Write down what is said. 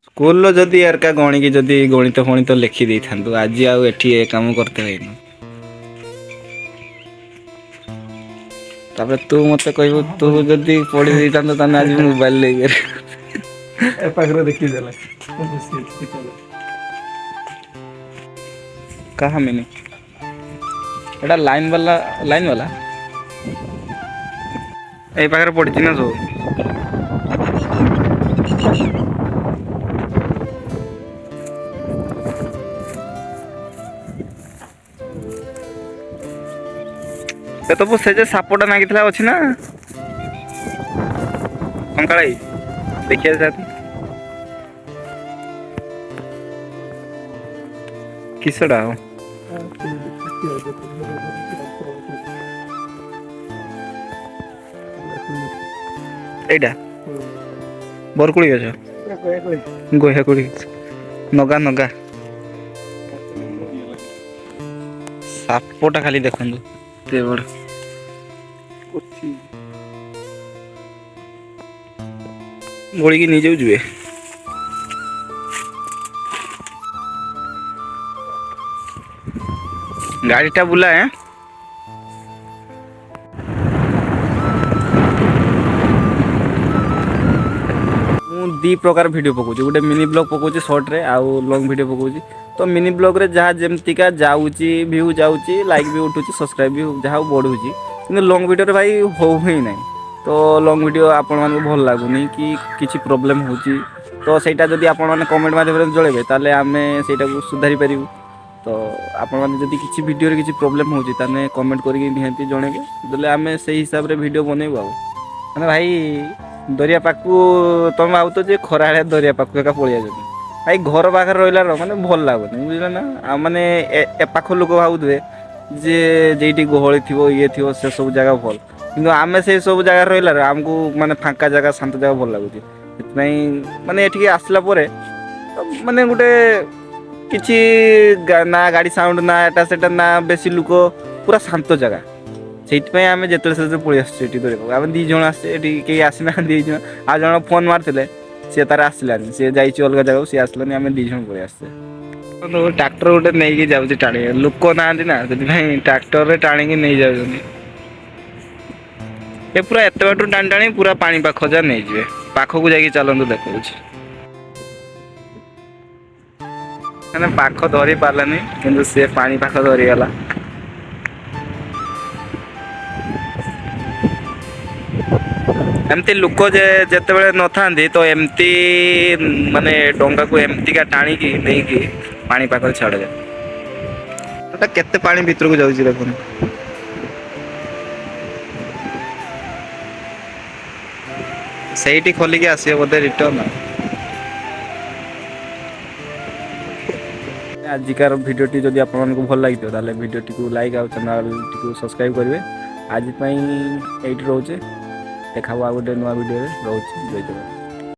ସ୍କୁଲର ଯଦି ଏରକା ଗଣିକି ଯଦି ଗଣିତ ଫଣିତ ଲେଖି ଦେଇଥାନ୍ତୁ, ଆଜି ଆଉ ଏଠି ଏ କାମ କରତେ ହେଇନ। ତାପରେ ତୁ ମତେ କହିବୁ, ତୁ ଯଦି ପଢି ଦେଇଥାନ୍ତୁ ତାହେଲେ ଆଜି ମୋବାଇଲ ନେଇକରି ଏ ପାଖରେ ଦେଖିଦେଲେ। କାହା ମିନି ଏଟା ଲାଇନ୍ ବାଲା, ଲାଇନ୍ ବାଲା ଏଇ ପାଖରେ ପଡ଼ିଛି ନା ସବୁ। ଏ ତ ସେ ଯେ ସାପଟା ନାଗିଥିଲା ଅଛି ନା କଙ୍କାଳାଇ ଦେଖିବା ସାଥି କିସଟା ଆଉ ଏଇଟା ବରକୁଳି ଗଛ, ଗହିଆ କୋଳି ଗଛ, ନଗା ନଗା ସାପଟା ଖାଲି ଦେଖନ୍ତୁ ଏତେ ବଡ଼। ଗୋଳିକି ନେଇଯାଉ ଯିବେ। ଗାଡ଼ିଟା ବୁଲା। ମୁଁ ଦୁଇ ପ୍ରକାର ଭିଡ଼ିଓ ପକାଉଛି। ଗୋଟେ ମିନି ବ୍ଲଗ୍ ପକାଉଛି ସର୍ଟରେ, ଆଉ ଲଙ୍ଗ୍ ଭିଡ଼ିଓ ପକାଉଛି। ତ ମିନି ବ୍ଲଗ୍ରେ ଯାହା ଯେମିତିକା ଯାଉଛି, ଭ୍ୟୁ ଯାଉଛି, ଲାଇକ୍ ବି ଉଠୁଛି, ସବସ୍କ୍ରାଇବ୍ ବି ଯାହା ବଢ଼ୁଛି। କିନ୍ତୁ ଲଙ୍ଗ୍ ଭିଡ଼ିଓରେ ଭାଇ ହଉ ହିଁ ନାହିଁ। ତ ଲଙ୍ଗ୍ ଭିଡ଼ିଓ ଆପଣମାନଙ୍କୁ ଭଲ ଲାଗୁନି କି କିଛି ପ୍ରୋବ୍ଲେମ୍ ହେଉଛି, ତ ସେଇଟା ଯଦି ଆପଣମାନେ କମେଣ୍ଟ ମାଧ୍ୟମରେ ଜଣାଇବେ, ତାହେଲେ ଆମେ ସେଇଟାକୁ ସୁଧାରି ପାରିବୁ। ତ ଆପଣମାନେ ଯଦି କିଛି ଭିଡ଼ିଓରେ କିଛି ପ୍ରୋବ୍ଲେମ୍ ହେଉଛି, ତାହେଲେ କମେଣ୍ଟ କରିକି ନିହାତି ଜଣାଇବେ ଦେଲେ ଆମେ ସେଇ ହିସାବରେ ଭିଡ଼ିଓ ବନେଇବୁ। ଆଉ ମାନେ ଭାଇ ଦରିଆ ପାଖକୁ ତମେ ଭାବୁଛ ଯେ ଖରାବେଳେ ଦରିଆ ପାଖକୁ ଏକା ପଳେଇ ଯାଉଛନ୍ତି। ଭାଇ ଘର ପାଖରେ ରହିଲାର ମାନେ ଭଲ ଲାଗୁନି, ବୁଝିଲ ନା? ଆଉ ମାନେ ଏ ପାଖ ଲୋକ ଭାବୁଥିବେ ଯେ ଯେଇଠି ଗହଳି ଥିବ, ଇଏ ଥିବ, ସେ ସବୁ ଜାଗା ଭଲ। କିନ୍ତୁ ଆମେ ସେଇ ସବୁ ଜାଗାରେ ରହିଲାର ଆମକୁ ମାନେ ଫାଙ୍କା ଜାଗା, ଶାନ୍ତ ଜାଗା ଭଲ ଲାଗୁଛି। ସେଥିପାଇଁ ମାନେ ଏଠିକି ଆସିଲା ପରେ ମାନେ ଗୋଟେ କିଛି ନା ଗାଡ଼ି ସାଉଣ୍ଡ, ନା ଏଟା ସେଟା, ନା ବେଶୀ ଲୋକ, ପୁରା ଶାନ୍ତ ଜାଗା। ସେଇଥିପାଇଁ ଆମେ ଯେତେବେଳେ ସେତେବେଳେ ପଳେଇ ଆସୁଛୁ ଏଠି ଦୌଡ଼ିବାକୁ। ଆମେ ଦୁଇ ଜଣ ଆସୁଛୁ ଏଠି, କେହି ଆସିନାହାନ୍ତି। ଦୁଇ ଜଣ, ଆଉ ଜଣ ଫୋନ୍ ମାରିଥିଲେ, ସିଏ ତାର ଆସିଲାନି, ସିଏ ଯାଇଛି ଅଲଗା ଜାଗାକୁ, ସିଏ ଆସିଲାନି। ଆମେ ଦୁଇ ଜଣ ପଳେଇ ଆସୁଛେ। ଟ୍ରାକ୍ଟର ଗୋଟେ ନେଇକି ଯାଉଛି ଟାଣି। ଲୋକ ନାହାନ୍ତି ନା, ସେଥିପାଇଁ ଟ୍ରାକ୍ଟରରେ ଟାଣିକି ନେଇଯାଉଛନ୍ତି। ଏ ପୁରା ଏତେ ବାଟରୁ ଟାଣି ଟାଣି ପୁରା ପାଣି ପାଖ ଯା ନେଇଯିବେ। ପାଖକୁ ଯାଇକି ଚାଲନ୍ତୁ ଦେଖାଉଛି। ମାନେ ପାଖ ଧରି ପାରିଲାନି, କିନ୍ତୁ ସେ ପାଣି ପାଖ ଧରିଗଲା। ଏମିତି ଲୋକ ଯେ ଯେତେବେଳେ ନଥାନ୍ତି, ତ ଏମିତି ମାନେ ଡଙ୍ଗାକୁ ଏମିତିକା ଟାଣିକି ନେଇକି ପାଣି ପାଖରେ ଛାଡ଼ାଯାଏ। ସେଟା କେତେ ପାଣି ଭିତରକୁ ଯାଉଛି ଦେଖୁନ। ସେଇଠି ଖୋଲିକି ଆସିବ ବୋଧେ ରିଟର୍ନ। ଆଜିକାର ଭିଡ଼ିଓଟି ଯଦି ଆପଣମାନଙ୍କୁ ଭଲ ଲାଗିଥିବ, ତାହେଲେ ଭିଡ଼ିଓଟିକୁ ଲାଇକ୍ ଆଉ ଚ୍ୟାନେଲଟିକୁ ସବସ୍କ୍ରାଇବ୍ କରିବେ। ଆଜି ପାଇଁ ଏଇଠି ରହୁଛେ। ଦେଖା ହବ ଆଉ ଗୋଟେ ନୂଆ ଭିଡ଼ିଓରେ। ରହୁଛି, ଜୟ ଜଗନ୍ନାଥ।